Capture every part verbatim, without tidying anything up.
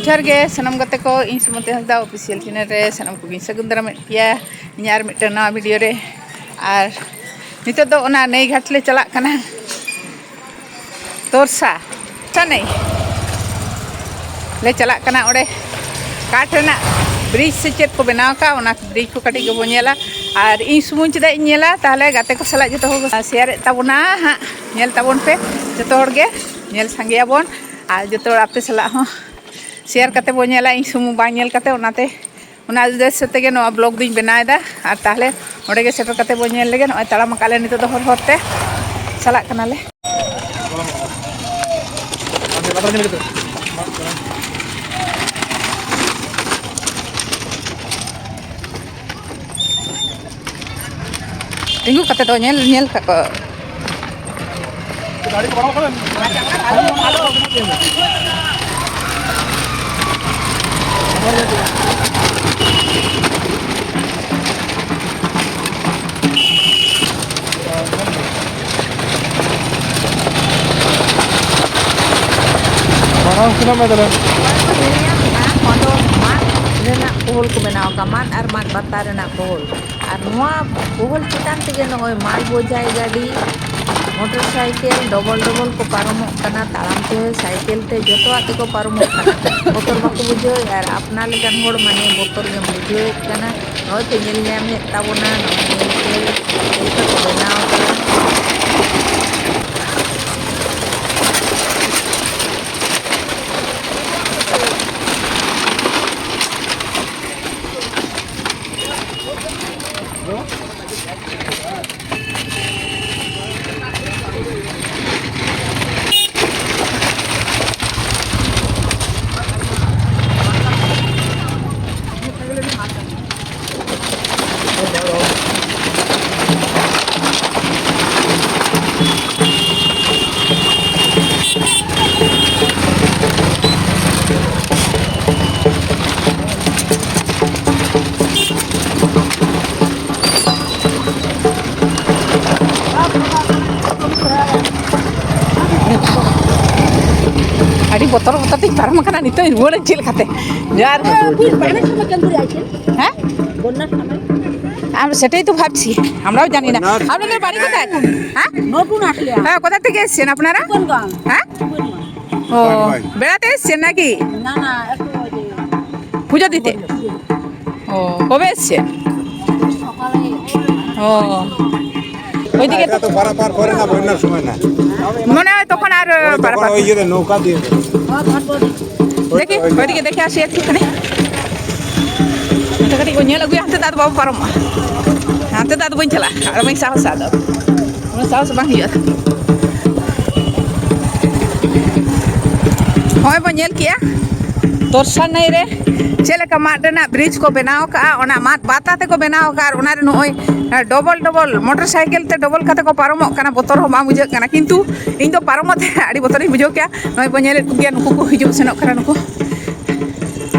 ᱡᱚᱦᱟᱨ ᱜᱮ ᱥᱟᱱᱟᱢ ᱜᱟᱛᱮ ᱠᱚ, ᱤᱧ ᱥᱩᱢᱚᱛᱤ ᱦᱟᱸᱥᱫᱟ ᱚᱯᱷᱤᱥᱤᱭᱟᱞ ᱪᱮᱱᱮᱞ ᱨᱮ ᱥᱟᱱᱟᱢ ᱠᱚᱜᱮᱧ ᱥᱟᱹᱜᱩᱱ ᱫᱟᱨᱟᱢᱮᱫ ᱯᱮᱭᱟ ᱤᱧᱟᱹᱜ ᱟᱨ ᱢᱤᱫᱴᱟᱝ ᱱᱟᱣᱟ ᱵᱷᱤᱰᱤᱭᱳ ᱨᱮ᱾ ᱟᱨ ᱱᱤᱛᱚᱜ ᱫᱚ ᱚᱱᱟ ᱱᱟᱹᱭ ᱜᱷᱟᱴ ᱞᱮ ᱪᱟᱞᱟᱜ ᱠᱟᱱᱟ, ᱛᱚᱨᱥᱟ, ᱛᱚᱨᱥᱟ ᱱᱟᱹᱭ ᱞᱮ ᱪᱟᱞᱟᱜ ᱠᱟᱱᱟ᱾ ᱚᱸᱰᱮ ᱠᱟᱴ ᱨᱮᱱᱟᱜ ᱵᱨᱤᱡᱽ ᱥᱮ ᱪᱮᱫ ᱠᱚ ᱵᱮᱱᱟᱣ ᱟᱠᱟᱫ, ᱚᱱᱟ ᱵᱨᱤᱡᱽ ᱠᱚ ᱠᱟᱹᱴᱤᱡ ᱜᱮᱵᱚᱱ ᱧᱮᱞᱟ᱾ ᱟᱨ ᱤᱧ ᱥᱩᱢᱩᱝ ᱪᱮᱫᱟᱜ ᱤᱧ ᱧᱮᱞᱟ, ᱛᱟᱦᱚᱞᱮ ᱜᱟᱛᱮ ᱠᱚ ᱥᱟᱞᱟᱜ ᱡᱚᱛᱚ ᱦᱚᱲ ᱠᱚ ᱥᱮᱭᱟᱨᱮᱫ ᱛᱟᱵᱚᱱᱟ ᱦᱟᱸᱜ, ᱧᱮᱞ ᱛᱟᱵᱚᱱ ᱯᱮ ᱡᱚᱛᱚ ᱦᱚᱲ ᱜᱮ, ᱧᱮᱞ ᱥᱟᱸᱜᱮᱭᱟᱵᱚᱱ᱾ ᱟᱨ ᱡᱚᱛᱚ ᱦᱚᱲ ᱟᱯᱮ ᱥᱟᱞᱟᱜ ᱦᱚᱸ ᱥᱮᱭᱟᱨ ᱠᱟᱛᱮ ᱵᱚᱱ ᱧᱮᱞᱟ, ᱤᱧ ᱥᱩᱢᱩᱝ ᱵᱟᱝ ᱧᱮᱞ ᱠᱟᱛᱮ᱾ ᱚᱱᱟᱛᱮ ᱚᱱᱟ ᱩᱫᱽᱫᱮᱥᱥᱚ ᱛᱮᱜᱮ ᱱᱚᱣᱟ ᱵᱞᱚᱜ ᱫᱩᱧ ᱵᱮᱱᱟᱣ ᱮᱫᱟ᱾ ᱟᱨ ᱛᱟᱦᱞᱮ ᱚᱸᱰᱮ ᱜᱮ ᱥᱮᱴᱮᱨ ᱠᱟᱛᱮ ᱵᱚᱱ ᱧᱮᱞ ᱞᱮᱜᱮ᱾ ᱱᱚᱜᱼᱚᱭ ᱛᱟᱲᱟᱢ ᱟᱠᱟᱫ ᱞᱮ ᱱᱤᱛᱚᱜ ᱫᱚ ᱦᱚᱨ ᱦᱚᱨ ᱛᱮ ᱪᱟᱞᱟᱜ ᱠᱟᱱᱟᱞᱮ᱾ ᱛᱤᱸᱜᱩ ᱠᱟᱛᱮ ᱫᱚ ᱧᱮᱞ, ᱧᱮᱞ ᱠᱟᱜ ᱠᱚ᱾ ᱢᱟᱨᱟᱝ ᱥᱤᱱᱮᱢᱟ ᱫᱚ ᱢᱟᱫ ᱨᱮᱱᱟᱜ ᱯᱳᱦᱳᱞ ᱠᱚ ᱵᱮᱱᱟᱣ ᱟᱠᱟᱫ, ᱢᱟᱫ ᱟᱨ ᱢᱟᱫ ᱵᱟᱛᱟ ᱨᱮᱱᱟᱜ ᱯᱳᱦᱳᱞ᱾ ᱟᱨ ᱱᱚᱣᱟ ᱯᱳᱦᱳᱞ ᱪᱮᱛᱟᱱ ᱛᱮᱜᱮ ᱱᱚᱜᱼᱚᱭ ᱢᱟᱞ ᱵᱳᱡᱷᱟᱭ ᱜᱟᱹᱰᱤ, ᱢᱚᱴᱚᱨ ᱥᱟᱭᱠᱮᱞ, ᱰᱚᱵᱚᱞ ᱰᱚᱵᱚᱞ ᱠᱚ ᱯᱟᱨᱚᱢᱚᱜ ᱠᱟᱱᱟ, ᱛᱟᱲᱟᱢ ᱛᱮ, ᱥᱟᱭᱠᱮᱞ ᱛᱮ, ᱡᱚᱛᱚᱣᱟᱜ ᱛᱮᱠᱚ ᱯᱟᱨᱚᱢᱚᱜ ᱠᱟᱱᱟ᱾ ᱵᱚᱛᱚᱨ ᱵᱟᱠᱚ ᱵᱩᱡᱷᱟᱹᱣᱮᱫᱼᱟ᱾ ᱟᱨ ᱟᱯᱱᱟᱨ ᱞᱮᱠᱟᱱ ᱦᱚᱲ ᱢᱟᱱᱮ ᱵᱚᱛᱚᱨ ᱜᱮᱢ ᱵᱩᱡᱷᱟᱹᱣᱮᱫ ᱠᱟᱱᱟ᱾ ᱱᱚᱜᱼᱚᱭ ᱯᱮ ᱧᱮᱞ ᱧᱟᱢᱮᱫ ᱛᱟᱵᱚᱱᱟ, ᱱᱚᱜᱼᱚᱭ ᱧᱮᱞ ᱯᱮ ᱪᱮᱫ ᱞᱮᱠᱟ ᱠᱚ ᱵᱮᱱᱟᱣ ᱠᱟᱫᱟ᱾ ᱵᱚᱛᱚᱨ ᱵᱚᱛᱚᱨ ᱛᱮᱧ ᱯᱟᱨᱚᱢ ᱟᱠᱟᱱᱟ, ᱱᱤᱛᱚᱜ ᱤᱧ ᱨᱩᱣᱟᱹᱲᱟᱹᱧ ᱪᱮᱫ ᱞᱮᱠᱟᱛᱮ? ᱡᱚᱦᱟর। বন্যার সময় কেমন করে আইছেন? হ্যাঁ? বন্যার সময়? আর সেটাই তো ভাবছি, আমরাও জানি না। বন্যার আপনাদের বাড়ি কোথায়? হ্যাঁ? নতুন আসলে। হ্যাঁ, কোথা থেকে এসছেন আপনারা? কুপনগাঁও। হ্যাঁ? কুপনগাঁও। ও, বেড়াতে এসছেন নাকি? না, না, একটু ওই যে পুজো দিতে? ও, কবে এসছেন? সকালে। ও, ওইদিকে এটা তো পারাপার করে না বন্যার সময় না। মনে হয় তখন আর ওই তখন পারাপার ওই ইয়ে নৌকা দিয়ে। দেখি, ওইদিকে দেখে আসি একটুখানি। ᱠᱟᱹᱴᱤᱡ ᱠᱚ ᱧᱮᱞ ᱟᱹᱜᱩᱭᱟ, ᱦᱟᱱᱛᱮ ᱫᱚ ᱟᱫᱚ ᱵᱟᱵᱚ ᱯᱟᱨᱚᱢᱚᱜᱼᱟ᱾ ᱦᱟᱱᱛᱮ ᱫᱚ ᱟᱫᱚ ᱵᱟᱹᱧ ᱪᱟᱞᱟᱜᱼᱟ, ᱟᱫᱚ ᱵᱟᱹᱧ ᱥᱟᱦᱚᱥᱟ ᱟᱫᱚ᱾ ᱩᱱᱟᱹᱜ ᱥᱟᱦᱚᱥ ᱵᱟᱝ ᱦᱩᱭᱩᱜᱼᱟ᱾ ᱦᱚᱸᱜᱼᱚᱭ ᱵᱚᱱ ᱧᱮᱞ ᱠᱮᱜᱼᱟ, ᱛᱚᱨᱥᱟ ᱱᱟᱹᱭ ᱨᱮ ᱪᱮᱫ ᱞᱮᱠᱟ ᱢᱟᱫ ᱨᱮᱱᱟᱜ ᱵᱨᱤᱡᱽ ᱠᱚ ᱵᱮᱱᱟᱣ ᱠᱟᱜᱼᱟ, ᱚᱱᱟ ᱢᱟᱫ ᱵᱟᱛᱟ ᱛᱮᱠᱚ ᱵᱮᱱᱟᱣ ᱠᱟᱜᱼᱟ, ᱟᱨ ᱚᱱᱟ ᱨᱮ ᱱᱚᱜᱼᱚᱭ ᱰᱚᱵᱚᱞ ᱰᱚᱵᱚᱞ ᱢᱚᱴᱚᱨ ᱥᱟᱭᱠᱮᱞ ᱛᱮ ᱰᱚᱵᱚᱞ ᱠᱟᱛᱮ ᱠᱚ ᱯᱟᱨᱚᱢᱚᱜ ᱠᱟᱱᱟ᱾ ᱵᱚᱛᱚᱨ ᱦᱚᱸ ᱵᱟᱝ ᱵᱩᱡᱷᱟᱹᱜ ᱠᱟᱱᱟ, ᱠᱤᱱᱛᱩ ᱤᱧ ᱫᱚ ᱯᱟᱨᱚᱢᱚᱜ ᱛᱮ ᱟᱹᱰᱤ ᱵᱚᱛᱚᱨᱤᱧ ᱵᱩᱡᱷᱟᱹᱣ ᱠᱮᱜᱼᱟ᱾ ᱱᱚᱜᱼᱚᱭ ᱵᱚᱱ ᱧᱮᱞᱮᱫ ᱠᱚᱜᱮᱭᱟ, ᱱᱩᱠᱩ ᱠᱚ ᱦᱤᱡᱩᱜ ᱥᱮᱱᱚᱜ ᱠᱟᱱᱟ ᱱᱩᱠᱩ᱾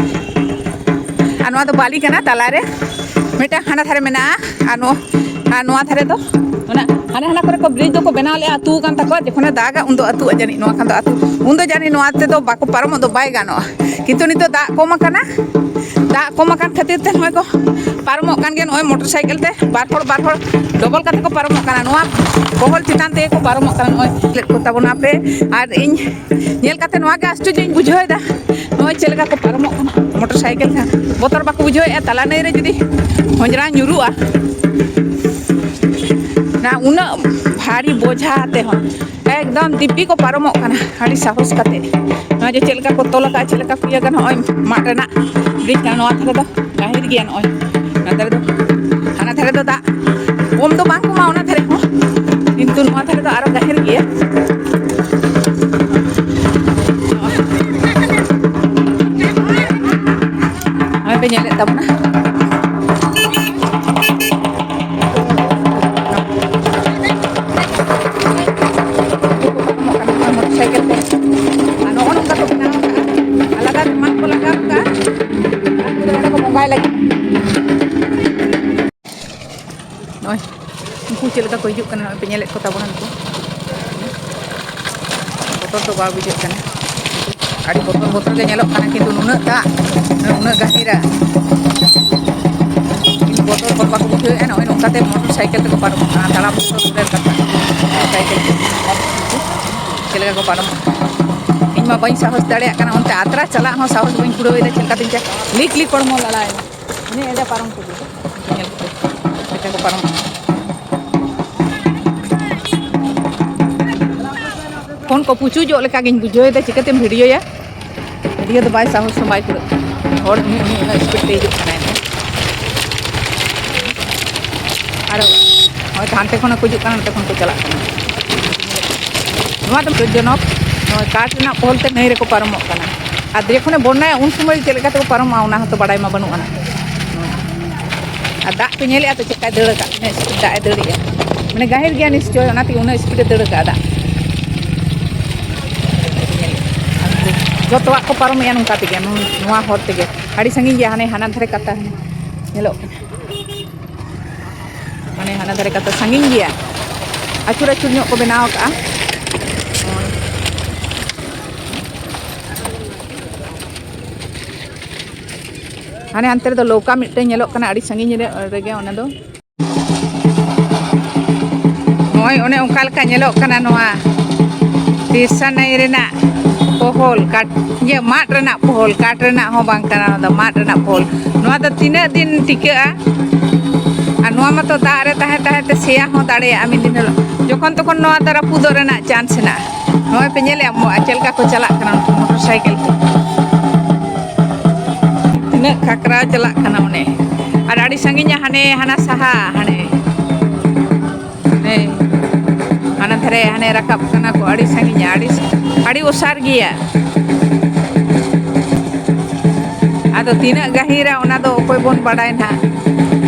ᱟᱨ ᱱᱚᱣᱟ ᱫᱚ ᱵᱟᱞᱤ ᱠᱟᱱᱟ, ᱛᱟᱞᱟᱨᱮ ᱢᱤᱫᱴᱟᱝ ᱦᱟᱱᱟ ᱫᱷᱟᱨᱮ ᱢᱮᱱᱟᱜᱼᱟ, ᱟᱨ ᱱᱚ-, ᱟᱨ ᱱᱚᱣᱟ ᱫᱷᱟᱨᱮ ᱫᱚ ᱚᱱᱟ ᱦᱟᱱᱟ, ᱦᱟᱱᱟ ᱠᱚᱨᱮ ᱠᱚ ᱵᱨᱤᱡᱽ ᱫᱚᱠᱚ ᱵᱮᱱᱟᱣ ᱞᱮᱜᱼᱟ, ᱟᱹᱛᱩ ᱟᱠᱟᱱ ᱛᱟᱠᱚᱣᱟ᱾ ᱡᱚᱠᱷᱚᱱᱮ ᱫᱟᱜᱟ, ᱩᱱᱫᱚ ᱟᱹᱛᱩᱜᱼᱟ ᱡᱟᱹᱱᱤᱡ, ᱱᱚᱣᱟ ᱠᱷᱟᱱ ᱫᱚ ᱟᱹᱛᱩ, ᱩᱱᱫᱚ ᱡᱟᱹᱱᱤᱡ ᱱᱚᱣᱟ ᱛᱮᱫᱚ ᱵᱟᱠᱚ ᱯᱟᱨᱚᱢᱚᱜ ᱫᱚ ᱵᱟᱭ ᱜᱟᱱᱚᱜᱼᱟ᱾ ᱠᱤᱱᱛᱩ ᱱᱤᱛᱚᱜ ᱫᱟᱜ ᱠᱚᱢ ᱟᱠᱟᱱᱟ, ᱫᱟᱜ ᱠᱚᱢ ᱟᱠᱟᱱ ᱠᱷᱟᱹᱛᱤᱨ ᱛᱮ ᱱᱚᱜᱼᱚᱭ ᱠᱚ ᱯᱟᱨᱚᱢᱚᱜ ᱠᱟᱱ ᱜᱮᱭᱟ᱾ ᱱᱚᱜᱼᱚᱭ ᱢᱚᱴᱚᱨ ᱥᱟᱭᱠᱮᱞ ᱛᱮ ᱵᱟᱨ ᱦᱚᱲ, ᱵᱟᱨ ᱦᱚᱲ ᱰᱚᱵᱚᱞ ᱠᱟᱛᱮ ᱠᱚ ᱯᱟᱨᱚᱢᱚᱜ ᱠᱟᱱᱟ, ᱱᱚᱣᱟ ᱠᱚᱦᱚᱞ ᱪᱮᱛᱟᱱ ᱛᱮᱜᱮ ᱠᱚ ᱯᱟᱨᱚᱢᱚᱜ ᱠᱟᱱᱟ᱾ ᱱᱚᱜᱼᱚᱭ ᱧᱮᱞᱮᱫ ᱠᱚ ᱛᱟᱵᱚᱱᱟ ᱯᱮ, ᱟᱨ ᱤᱧ ᱧᱮᱞ ᱠᱟᱛᱮ ᱱᱚᱣᱟ ᱜᱮ ᱟᱥᱪᱚᱨᱡᱚᱧ ᱵᱩᱡᱷᱟᱹᱣ ᱮᱫᱟ, ᱱᱚᱜᱼᱚᱭ ᱪᱮᱫ ᱞᱮᱠᱟ ᱠᱚ ᱯᱟᱨᱚᱢᱚᱜ ᱠᱟᱱᱟ ᱢᱚᱴᱚᱨ ᱥᱟᱭᱠᱮᱞ ᱛᱮ᱾ ᱵᱚᱛᱚᱨ ᱵᱟᱠᱚ ᱵᱩᱡᱷᱟᱹᱣᱮᱫᱼᱟ, ᱛᱟᱞᱟ ᱱᱟᱹᱭ ᱨᱮ ᱡᱩᱫᱤ ᱦᱚᱸᱡᱽᱨᱟ ᱧᱩᱨᱩᱜᱼᱟ, ᱚᱱᱟ ᱩᱱᱟᱹᱜ ᱵᱷᱟᱨᱤ ᱵᱚᱡᱷᱟ ᱛᱮᱦᱚᱸ ᱮᱠᱫᱚᱢ ᱫᱤᱵᱽᱵᱤ ᱠᱚ ᱯᱟᱨᱚᱢᱚᱜ ᱠᱟᱱᱟ, ᱟᱹᱰᱤ ᱥᱟᱦᱚᱥ ᱠᱟᱛᱮ᱾ ᱱᱚᱣᱟ ᱡᱮ ᱪᱮᱫ ᱞᱮᱠᱟ ᱠᱚ ᱛᱚᱞ ᱟᱠᱟᱫᱼᱟ, ᱪᱮᱫ ᱞᱮᱠᱟ ᱠᱚ ᱤᱭᱟᱹ ᱠᱟᱱᱟ, ᱱᱚᱜᱼᱚᱭ ᱢᱟᱫ ᱨᱮᱱᱟᱜ ᱵᱨᱤᱡᱽ ᱠᱟᱱᱟ, ᱱᱚᱣᱟ ᱫᱷᱟᱨᱮ ᱫᱚ ᱜᱟᱹᱦᱤᱨ ᱜᱮᱭᱟ᱾ ᱱᱚᱜᱼᱚᱭ ᱚᱱᱟ ᱫᱷᱟᱨᱮ ᱫᱚ, ᱦᱟᱱᱟ ᱫᱷᱟᱨᱮ ᱫᱚ ᱫᱟᱜ ᱠᱚᱢ ᱫᱚ ᱵᱟᱝ ᱠᱚᱢᱟ ᱚᱱᱟ ᱫᱷᱟᱨᱮ ᱦᱚᱸ, ᱠᱤᱱᱛᱩ ᱱᱚᱣᱟ ᱫᱷᱟᱨᱮ ᱫᱚ ᱟᱨᱚ ᱜᱟᱹᱦᱤᱨ ᱜᱮᱭᱟ᱾ ᱱᱚᱜᱼᱚᱭ ᱯᱮ ᱧᱮᱞᱮᱫ ᱛᱟᱵᱚᱱᱟ᱾ ᱢᱚᱴᱚᱨ ᱥᱟᱭᱠᱮᱞ ᱛᱮ᱾ ᱟᱨ ᱱᱚᱜᱼᱚ ᱱᱚᱝᱠᱟ ᱠᱚ ᱵᱮᱱᱟᱣ ᱠᱟᱜᱼᱟ, ᱟᱞᱟᱫᱟ ᱨᱮ ᱢᱟᱫ ᱠᱚ ᱞᱟᱜᱟᱣ ᱠᱟᱜᱼᱟ᱾ ᱩᱱᱠᱩ ᱫᱚ ᱱᱚᱰᱮ ᱠᱚ ᱵᱚᱸᱜᱟᱭ ᱞᱟᱹᱜᱤᱫ᱾ ᱱᱚᱜᱼᱚᱭ ᱩᱱᱠᱩ ᱪᱮᱫ ᱞᱮᱠᱟ ᱠᱚ ᱦᱤᱡᱩᱜ ᱠᱟᱱᱟ, ᱱᱚᱜᱼᱚᱭ ᱯᱮ ᱧᱮᱞᱮᱫ ᱠᱚ ᱛᱟᱵᱚᱱᱟ ᱱᱩᱠᱩ᱾ ᱵᱚᱛᱚᱨ ᱫᱚ ᱵᱟᱭ ᱵᱩᱡᱷᱟᱹᱜ ᱠᱟᱱᱟ᱾ ᱟᱹᱰᱤ ᱵᱚᱛᱚᱨ ᱵᱚᱛᱚᱨ ᱜᱮ ᱧᱮᱞᱚᱜ ᱠᱟᱱᱟ, ᱠᱤᱱᱛᱩ ᱱᱩᱱᱟᱹᱜ ᱫᱟᱜ, ᱩᱱᱟᱹᱜ ᱜᱟᱹᱦᱤᱨᱟ, ᱠᱤᱱᱛᱩ ᱵᱚᱛᱚᱨ ᱦᱚᱲ ᱵᱟᱠᱚ ᱵᱩᱡᱷᱟᱹᱣᱮᱫᱼᱟ᱾ ᱱᱚᱜᱼᱚᱭ ᱱᱚᱝᱠᱟᱛᱮ ᱢᱚᱴᱚᱨ ᱥᱟᱭᱠᱮᱞ ᱛᱮᱠᱚ ᱯᱟᱨᱚᱢᱚᱜ ᱠᱟᱱᱟ, ᱛᱟᱲᱟᱢ ᱵᱚᱛᱚᱨ ᱨᱮ ᱠᱟᱛᱷᱟ᱾ ᱥᱟᱭᱠᱮᱞ ᱛᱮ ᱪᱮᱫ ᱞᱮᱠᱟ ᱠᱚ ᱯᱟᱨᱚᱢᱚᱜ ᱠᱟᱱᱟ? ᱤᱧ ᱢᱟ ᱵᱟᱹᱧ ᱥᱟᱦᱚᱥ ᱫᱟᱲᱮᱭᱟᱜ ᱠᱟᱱᱟ, ᱚᱱᱛᱮ ᱟᱛᱨᱟ ᱪᱟᱞᱟᱜ ᱦᱚᱸ ᱥᱟᱦᱚᱥ ᱵᱟᱹᱧ ᱠᱩᱲᱟᱹᱣᱮᱫᱟ᱾ ᱪᱮᱫ ᱞᱮᱠᱟᱛᱮᱧ ᱪᱟ-, ᱞᱤᱠ ᱞᱤᱠ ᱦᱚᱲᱢᱚ ᱞᱟᱲᱟᱭᱮᱱᱟ, ᱤᱱᱟᱹ ᱮᱸᱰᱮ ᱯᱟᱨᱚᱢ ᱠᱚ ᱧᱮᱞ ᱠᱟᱛᱮ ᱪᱮᱫ ᱞᱮᱠᱟ ᱠᱚ ᱯᱟᱨᱚᱢᱚᱜ ᱠᱟᱱᱟ᱾ ᱯᱷᱳᱱ ᱠᱚ ᱯᱩᱪᱩᱡᱚᱜ ᱞᱮᱠᱟ ᱜᱤᱧ ᱵᱩᱡᱷᱟᱹᱣ ᱮᱫᱟ, ᱪᱤᱠᱟᱹᱛᱮᱢ ᱵᱷᱤᱰᱤᱭᱳᱭᱟ? ᱵᱷᱤᱰᱤᱭᱳ ᱫᱚ ᱵᱟᱭ ᱥᱟᱦᱚᱥ ᱦᱚᱸ ᱵᱟᱭ ᱠᱩᱲᱟᱹᱜ ᱠᱟᱱᱟ᱾ ᱦᱚᱲ ᱩᱱᱤ, ᱩᱱᱤ ᱩᱱᱟᱹᱜ ᱥᱯᱤᱰ ᱛᱮ ᱦᱤᱡᱩᱜ ᱠᱟᱱᱟᱭ᱾ ᱟᱨ ᱦᱚᱸᱜᱼᱚᱭ ᱛᱚ ᱦᱟᱱᱛᱮ ᱠᱷᱚᱱ ᱦᱚᱸᱠᱚ ᱦᱤᱡᱩᱜ ᱠᱟᱱᱟ, ᱱᱚᱛᱮ ᱠᱷᱚᱱ ᱠᱚ ᱪᱟᱞᱟᱜ ᱠᱟᱱᱟ᱾ ᱱᱚᱣᱟ ᱫᱚ ᱵᱤᱯᱚᱫᱽᱡᱚᱱᱚᱠ, ᱱᱚᱣᱟ ᱠᱟᱴ ᱨᱮᱱᱟᱜ ᱯᱳᱞ ᱛᱮ ᱱᱟᱹᱭ ᱨᱮᱠᱚ ᱯᱟᱨᱚᱢᱚᱜ ᱠᱟᱱᱟ᱾ ᱟᱨ ᱡᱚᱠᱷᱚᱱᱮ ᱵᱚᱱᱱᱟᱭᱟ, ᱩᱱ ᱥᱚᱢᱚᱭ ᱪᱮᱫ ᱞᱮᱠᱟ ᱛᱮᱠᱚ ᱯᱟᱨᱚᱢᱚᱜᱼᱟ, ᱚᱱᱟ ᱦᱚᱸᱛᱚ ᱵᱟᱰᱟᱭ ᱢᱟ ᱵᱟᱹᱱᱩᱜ ᱟᱱᱟ᱾ ᱟᱨ ᱫᱟᱜ ᱯᱮ ᱧᱮᱞᱮᱫᱼᱟ ᱛᱚ, ᱪᱮᱫᱠᱟᱭ ᱫᱟᱹᱲ ᱟᱠᱟᱫ, ᱛᱤᱱᱟᱹᱜ ᱥᱯᱤᱰ ᱫᱟᱜ ᱮ ᱫᱟᱹᱲᱮᱜᱼᱟ᱾ ᱢᱟᱱᱮ ᱜᱟᱹᱦᱤᱨ ᱜᱮᱭᱟ ᱱᱤᱥᱪᱚᱭ, ᱚᱱᱟ ᱛᱮᱜᱮ ᱩᱱᱟᱹᱜ ᱥᱯᱤᱰ ᱮ ᱫᱟᱹᱲ ᱟᱠᱟᱫᱼᱟ ᱫᱟᱜ᱾ ᱡᱚᱛᱚᱣᱟᱜ ᱠᱚ ᱯᱟᱨᱚᱢᱮᱜᱼᱟ ᱱᱚᱝᱠᱟ ᱛᱮᱜᱮ, ᱱᱚ-, ᱱᱚᱣᱟ ᱦᱚᱨ ᱛᱮᱜᱮ᱾ ᱟᱹᱰᱤ ᱥᱟᱺᱜᱤᱧ ᱜᱮᱭᱟ, ᱦᱟᱱᱮ ᱦᱟᱱᱟ ᱫᱷᱟᱨᱮ ᱠᱟᱛᱟ ᱧᱮᱞᱚᱜ ᱠᱟᱱᱟ᱾ ᱢᱟᱱᱮ ᱦᱟᱱᱟ ᱫᱷᱟᱨᱮ ᱠᱟᱛᱟ ᱥᱟᱺᱜᱤᱧ ᱜᱮᱭᱟ, ᱟᱹᱪᱩᱨ ᱟᱹᱪᱩᱨ ᱧᱚᱜ ᱠᱚ ᱵᱮᱱᱟᱣ ᱟᱠᱟᱫᱼᱟ᱾ ᱦᱟᱱᱮ ᱦᱟᱱᱛᱮ ᱨᱮᱫᱚ ᱞᱟᱹᱣᱠᱟ ᱢᱤᱫᱴᱮᱱ ᱧᱮᱞᱚᱜ ᱠᱟᱱᱟ, ᱟᱹᱰᱤ ᱥᱟᱺᱜᱤᱧ ᱨᱮ, ᱨᱮᱜᱮ ᱚᱱᱟ ᱫᱚ᱾ ᱱᱚᱜᱼᱚᱭ ᱚᱱᱮ ᱚᱱᱠᱟ ᱞᱮᱠᱟ ᱧᱮᱞᱚᱜ ᱠᱟᱱᱟ ᱱᱚᱣᱟ ᱛᱤᱨᱥᱟ ᱱᱟᱹᱭ ᱨᱮᱱᱟᱜ ᱯᱚᱦᱚᱞ, ᱠᱟᱴ, ᱤᱭᱟᱹ, ᱢᱟᱫ ᱨᱮᱱᱟᱜ ᱯᱚᱦᱚᱞ, ᱠᱟᱴ ᱨᱮᱱᱟᱜ ᱦᱚᱸ ᱵᱟᱝ ᱠᱟᱱᱟ, ᱱᱚᱣᱟ ᱫᱚ ᱢᱟᱫ ᱨᱮᱱᱟᱜ ᱯᱚᱦᱚᱞ᱾ ᱱᱚᱣᱟ ᱫᱚ ᱛᱤᱱᱟᱹᱜ ᱫᱤᱱ ᱴᱤᱠᱟᱹᱜᱼᱟ? ᱟᱨ ᱱᱚᱣᱟ ᱢᱟᱛᱚ ᱫᱟᱜ ᱨᱮ ᱛᱟᱦᱮᱸ ᱛᱟᱦᱮᱸ ᱛᱮ ᱥᱮᱭᱟ ᱦᱚᱸ ᱫᱟᱲᱮᱭᱟᱜᱼᱟ ᱢᱤᱫ ᱫᱤᱱ ᱦᱤᱞᱳᱜ᱾ ᱡᱚᱠᱷᱚᱱ ᱛᱚᱠᱷᱚᱱ ᱱᱚᱣᱟ ᱫᱚ ᱨᱟᱹᱯᱩᱫᱚᱜ ᱨᱮᱱᱟᱜ ᱪᱟᱱᱥ ᱦᱮᱱᱟᱜᱼᱟ᱾ ᱱᱚᱜᱼᱚᱭ ᱯᱮ ᱧᱮᱞᱮᱫᱼᱟ ᱢᱚ-, ᱪᱮᱫ ᱞᱮᱠᱟ ᱠᱚ ᱪᱟᱞᱟᱜ ᱠᱟᱱᱟ ᱩᱱᱠᱩ ᱢᱚᱴᱚᱨ ᱥᱟᱭᱠᱮᱞ ᱛᱮ᱾ ᱛᱤᱱᱟᱹᱜ ᱠᱷᱟᱠᱨᱟᱣ ᱪᱟᱞᱟᱜ ᱠᱟᱱᱟ ᱚᱱᱮ᱾ ᱟᱨ ᱟᱹᱰᱤ ᱥᱟᱺᱜᱤᱧᱟ ᱦᱟᱱᱮ ᱦᱟᱱᱟ ᱥᱟᱦᱟ, ᱦᱟᱱᱮ᱾ ᱦᱮᱸ᱾ ᱦᱟᱱᱟ ᱫᱷᱟᱨᱮ ᱦᱟᱱᱮ ᱨᱟᱠᱟᱵ ᱠᱟᱱᱟ ᱠᱚ, ᱟᱹᱰᱤ ᱥᱟᱺᱜᱤᱧᱟ, ᱟᱹᱰᱤ, ᱟᱹᱰᱤ ᱚᱥᱟᱨ ᱜᱮᱭᱟ᱾ ᱟᱫᱚ ᱛᱤᱱᱟᱹᱜ ᱜᱟᱹᱦᱤᱨᱟ ᱚᱱᱟ ᱫᱚ ᱚᱠᱚᱭ ᱵᱚᱱ ᱵᱟᱰᱟᱭ ᱱᱟᱦᱟᱜ᱾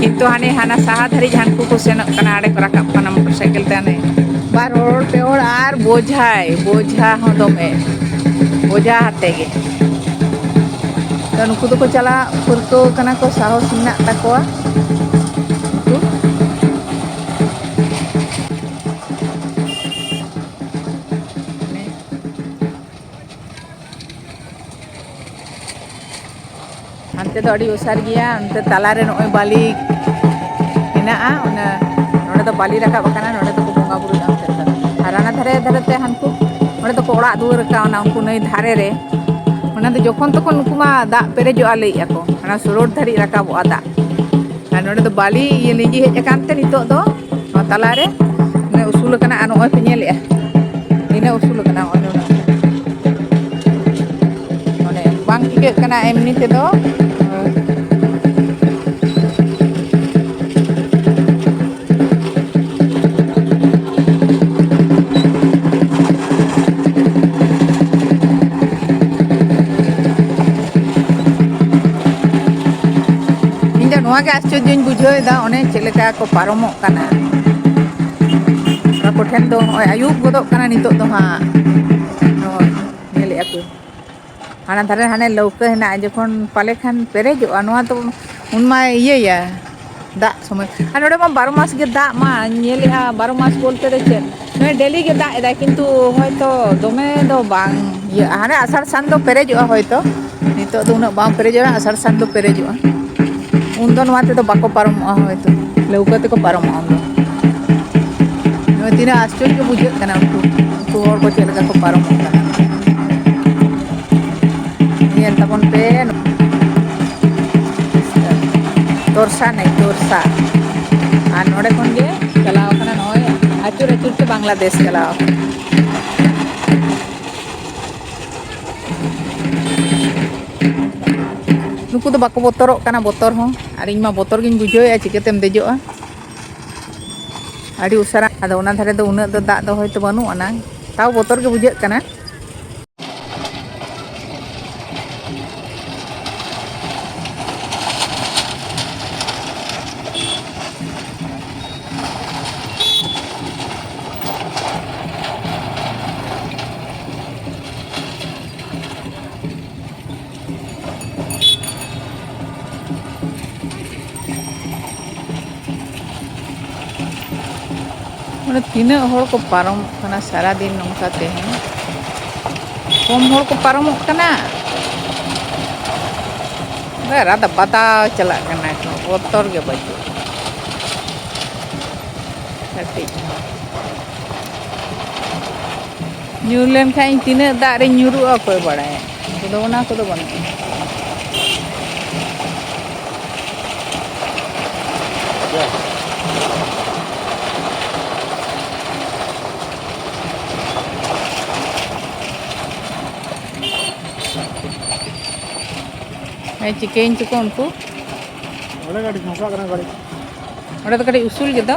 ᱠᱤᱱᱛᱩ ᱦᱟᱱᱮ ᱦᱟᱱᱟ ᱥᱟᱦᱟ ᱫᱷᱟᱹᱨᱤᱡ ᱦᱟᱱᱠᱩ ᱠᱚ ᱥᱮᱱᱚᱜ ᱠᱟᱱᱟ, ᱟᱲᱮ ᱠᱚ ᱨᱟᱠᱟᱵ ᱠᱟᱱᱟ ᱢᱚᱴᱚᱨ ᱥᱟᱭᱠᱮᱞ ᱛᱮ ᱦᱟᱱᱮ᱾ ᱵᱟᱨ ᱦᱚᱲ, ᱯᱮ ᱦᱚᱲ ᱟᱨ ᱵᱳᱡᱷᱟᱭ, ᱵᱳᱡᱷᱟ ᱦᱚᱸ ᱫᱚᱢᱮ᱾ ᱵᱳᱡᱷᱟ ᱟᱛᱮ ᱜᱮ᱾ ᱛᱚ ᱱᱩᱠᱩ ᱫᱚᱠᱚ ᱪᱟᱞᱟᱜ ᱯᱟᱹᱨᱠᱟᱹᱣ ᱠᱟᱱᱟ ᱠᱚ, ᱥᱟᱦᱚᱥ ᱢᱮᱱᱟᱜ ᱛᱟᱠᱚᱣᱟ᱾ ᱱᱩᱠᱩ᱾ ᱚᱱᱛᱮ ᱫᱚ ᱟᱹᱰᱤ ᱚᱥᱟᱨ ᱜᱮᱭᱟ᱾ ᱚᱱᱛᱮ ᱛᱟᱞᱟᱨᱮ ᱱᱚᱜᱼᱚᱭ ᱵᱟᱞᱤ ᱢᱮᱱᱟᱜᱼᱟ, ᱚᱱᱟ ᱱᱚᱰᱮ ᱫᱚ ᱵᱟᱞᱤ ᱨᱟᱠᱟᱵ ᱟᱠᱟᱱᱟ, ᱱᱚᱰᱮ ᱫᱚᱠᱚ ᱵᱚᱸᱜᱟ ᱵᱩᱨᱩᱭᱟ ᱚᱱᱛᱮ ᱫᱚ᱾ ᱟᱨ ᱚᱱᱟ ᱫᱷᱟᱨᱮ ᱫᱷᱟᱨᱮ ᱛᱮ ᱦᱟᱱᱠᱩ ᱚᱸᱰᱮ ᱫᱚᱠᱚ ᱚᱲᱟᱜ ᱫᱩᱣᱟᱹᱨ ᱟᱠᱟᱫ, ᱚᱱᱟ ᱩᱱᱠᱩ ᱱᱟᱹᱭ ᱫᱷᱟᱨᱮ ᱨᱮ᱾ ᱚᱱᱟ ᱫᱚ ᱡᱚᱠᱷᱚᱱ ᱛᱚᱠᱷᱚᱱ ᱩᱱᱠᱩ ᱢᱟ ᱫᱟᱜ ᱯᱮᱨᱮᱡᱚᱜᱼᱟ ᱞᱟᱹᱭᱮᱫᱼᱟ ᱠᱚ, ᱚᱱᱟ ᱥᱳᱨᱳᱰ ᱫᱷᱟᱹᱨᱤᱡ ᱨᱟᱠᱟᱵᱚᱜᱼᱟ ᱫᱟᱜ᱾ ᱟᱨ ᱱᱚᱰᱮ ᱫᱚ ᱵᱟᱞᱤ ᱤᱭᱟᱹ ᱞᱤᱸᱡᱤ ᱦᱮᱡ ᱟᱠᱟᱱ ᱛᱮ ᱱᱤᱛᱚᱜ ᱫᱚ ᱱᱚᱣᱟ ᱛᱟᱞᱟᱨᱮ ᱩᱥᱩᱞ ᱟᱠᱟᱱᱟ᱾ ᱟᱨ ᱱᱚᱜᱼᱚᱭ ᱯᱮ ᱧᱮᱞᱮᱫᱼᱟ, ᱛᱤᱱᱟᱹᱜ ᱩᱥᱩᱞ ᱟᱠᱟᱱᱟ ᱱᱚᱜᱼᱚᱭ ᱱᱚᱰᱮ᱾ ᱢᱟᱱᱮ ᱵᱟᱝ ᱴᱷᱤᱠᱟᱹᱜ ᱠᱟᱱᱟ ᱮᱢᱱᱤ ᱛᱮᱫᱚ᱾ ᱤᱧ ᱫᱚ ᱱᱚᱣᱟ ᱜᱮ ᱟᱥᱪᱚᱨᱡᱚᱧ ᱵᱩᱡᱷᱟᱹᱣ ᱮᱫᱟ, ᱚᱱᱮ ᱪᱮᱫ ᱞᱮᱠᱟ ᱠᱚ ᱯᱟᱨᱚᱢᱚᱜ ᱠᱟᱱᱟ᱾ ᱚᱱᱟ ᱠᱚᱴᱷᱮᱱ ᱫᱚ ᱱᱚᱜᱼᱚᱭ ᱟᱹᱭᱩᱵ ᱜᱚᱫᱚᱜ ᱠᱟᱱᱟ ᱱᱤᱛᱚᱜ ᱫᱚ ᱦᱟᱸᱜ᱾ ᱱᱚᱜᱼᱚᱭ ᱧᱮᱞᱮᱫᱼᱟ ᱯᱮ, ᱦᱟᱱᱟ ᱫᱷᱟᱨᱮ ᱦᱟᱱᱮ ᱞᱟᱹᱣᱠᱟᱹ ᱦᱮᱱᱟᱜᱼᱟ, ᱡᱚᱠᱷᱚᱱ ᱯᱟᱞᱮ ᱠᱷᱟᱱ ᱯᱮᱨᱮᱡᱚᱜᱼᱟ ᱱᱚᱣᱟ ᱫᱚ, ᱩᱱ ᱢᱟᱭ ᱤᱭᱟᱹᱭᱟ ᱫᱟᱜ ᱥᱚᱢᱚᱭ᱾ ᱟᱨ ᱱᱚᱰᱮ ᱢᱟ ᱵᱟᱨᱚ ᱢᱟᱥ ᱜᱮ ᱫᱟᱜ ᱢᱟ ᱧᱮᱞᱮᱫᱼᱟ, ᱵᱟᱨᱚ ᱢᱟᱥ ᱵᱚᱞᱛᱮ ᱫᱚ ᱪᱮᱫ, ᱱᱚᱜᱼᱚᱭ ᱰᱮᱞᱤ ᱜᱮ ᱫᱟᱜ ᱮᱫᱟᱭ, ᱠᱤᱱᱛᱩ ᱦᱚᱭᱛᱚ ᱫᱚᱢᱮ ᱫᱚ ᱵᱟᱝ ᱤᱭᱟᱹᱜᱼᱟ᱾ ᱦᱟᱱᱮ ᱟᱥᱟᱲ ᱥᱟᱱ ᱫᱚ ᱯᱮᱨᱮᱡᱚᱜᱼᱟ ᱦᱚᱭᱛᱚ, ᱱᱤᱛᱚᱜ ᱫᱚ ᱩᱱᱟᱹᱜ ᱵᱟᱝ ᱯᱮᱨᱮᱡᱚᱜᱼᱟ, ᱟᱥᱟᱲ ᱥᱟᱱ ᱫᱚ ᱯᱮᱨᱮᱡᱚᱜᱼᱟ᱾ ᱩᱱᱫᱚ ᱱᱚᱣᱟ ᱛᱮᱫᱚ ᱵᱟᱠᱚ ᱯᱟᱨᱚᱢᱚᱜᱼᱟ ᱦᱚᱭᱛᱚ, ᱞᱟᱹᱣᱠᱟᱹ ᱛᱮᱠᱚ ᱯᱟᱨᱚᱢᱚᱜᱼᱟ ᱩᱱᱫᱚ᱾ ᱱᱚᱜᱼᱚᱭ ᱛᱤᱱᱟᱹᱜ ᱟᱥᱪᱚᱨᱡᱚ ᱵᱩᱡᱷᱟᱹᱜ ᱠᱟᱱᱟ ᱩᱱᱠᱩ, ᱩᱱᱠᱩ ᱦᱚᱲ ᱠᱚ ᱪᱮᱫ ᱞᱮᱠᱟ ᱠᱚ ᱯᱟᱨᱚᱢᱚᱜ ᱠᱟᱱᱟ᱾ ᱧᱮᱞ ᱛᱟᱵᱚᱱ ᱯᱮ, ᱛᱚᱨᱥᱟ ᱱᱟᱭ ᱛᱚᱨᱥᱟ᱾ ᱟᱨ ᱱᱚᱰᱮ ᱠᱷᱚᱱ ᱜᱮ ᱪᱟᱞᱟᱣ ᱠᱟᱱᱟ, ᱱᱚᱜᱼᱚᱭ ᱟᱹᱪᱩᱨ ᱟᱹᱪᱩᱨ ᱛᱮ ᱵᱟᱝᱞᱟᱫᱮᱥ ᱪᱟᱞᱟᱣ ᱠᱟᱱᱟ᱾ ᱱᱩᱠᱩ ᱫᱚ ᱵᱟᱠᱚ ᱵᱚᱛᱚᱨᱚᱜ ᱠᱟᱱᱟ ᱵᱚᱛᱚᱨ ᱦᱚᱸ, ᱟᱨ ᱤᱧ ᱢᱟ ᱵᱚᱛᱚᱨ ᱜᱤᱧ ᱵᱩᱡᱷᱟᱹᱣᱮᱫᱼᱟ, ᱪᱤᱠᱟᱹᱛᱮᱢ ᱫᱮᱡᱚᱜᱼᱟ? ᱟᱹᱰᱤ ᱩᱥᱟᱹᱨᱟ᱾ ᱟᱫᱚ ᱚᱱᱟ ᱫᱷᱟᱨᱮ ᱫᱚ ᱩᱱᱟᱹᱜ ᱫᱚ ᱫᱟᱜ ᱫᱚ ᱦᱚᱭᱛᱳ ᱵᱟᱹᱱᱩᱜ ᱟᱱᱟ, ᱛᱟᱣ ᱵᱚᱛᱚᱨ ᱜᱮ ᱵᱩᱡᱷᱟᱹᱜ ᱠᱟᱱᱟ᱾ ᱚᱸᱰᱮ ᱛᱤᱱᱟᱹᱜ ᱦᱚᱲ ᱠᱚ ᱯᱟᱨᱚᱢᱚᱜ ᱠᱟᱱᱟ ᱥᱟᱨᱟᱫᱤᱱ ᱱᱚᱝᱠᱟ ᱛᱮᱦᱚᱸ᱾ ᱠᱚᱢ ᱦᱚᱲ ᱠᱚ ᱯᱟᱨᱚᱢᱚᱜ ᱠᱟᱱᱟ᱾ ᱟᱨ ᱟᱫᱚ ᱵᱟᱛᱟᱣ ᱪᱟᱞᱟᱜ ᱠᱟᱱᱟ ᱠᱚ, ᱵᱚᱛᱚᱨ ᱜᱮ ᱵᱟᱹᱪᱩᱜ᱾ ᱠᱟᱹᱴᱤᱡ ᱦᱚᱸ᱾ ᱧᱩᱨ ᱞᱮᱱᱠᱷᱟᱱ ᱤᱧ ᱛᱤᱱᱟᱹᱜ ᱫᱟᱜ ᱨᱤᱧ ᱧᱩᱨᱩᱜᱼᱟ, ᱚᱠᱚᱭ ᱵᱟᱲᱟᱭᱟ᱾ ᱟᱫᱚ ᱚᱱᱟ ᱠᱚᱫᱚ ᱵᱟᱹᱱᱩᱜᱼᱟ᱾ ᱦᱮᱸ, ᱪᱤᱠᱟᱹᱭᱮᱱ ᱪᱚᱠᱚ ᱩᱱᱠᱩ? ᱚᱸᱰᱮ ᱜᱟᱹᱰᱤ ᱫᱷᱟᱥᱟᱜ ᱠᱟᱱᱟ, ᱜᱟᱹᱰᱤ᱾ ᱚᱸᱰᱮ ᱫᱚ ᱠᱟᱹᱴᱤᱡ ᱩᱥᱩᱞ ᱜᱮᱫᱚ᱾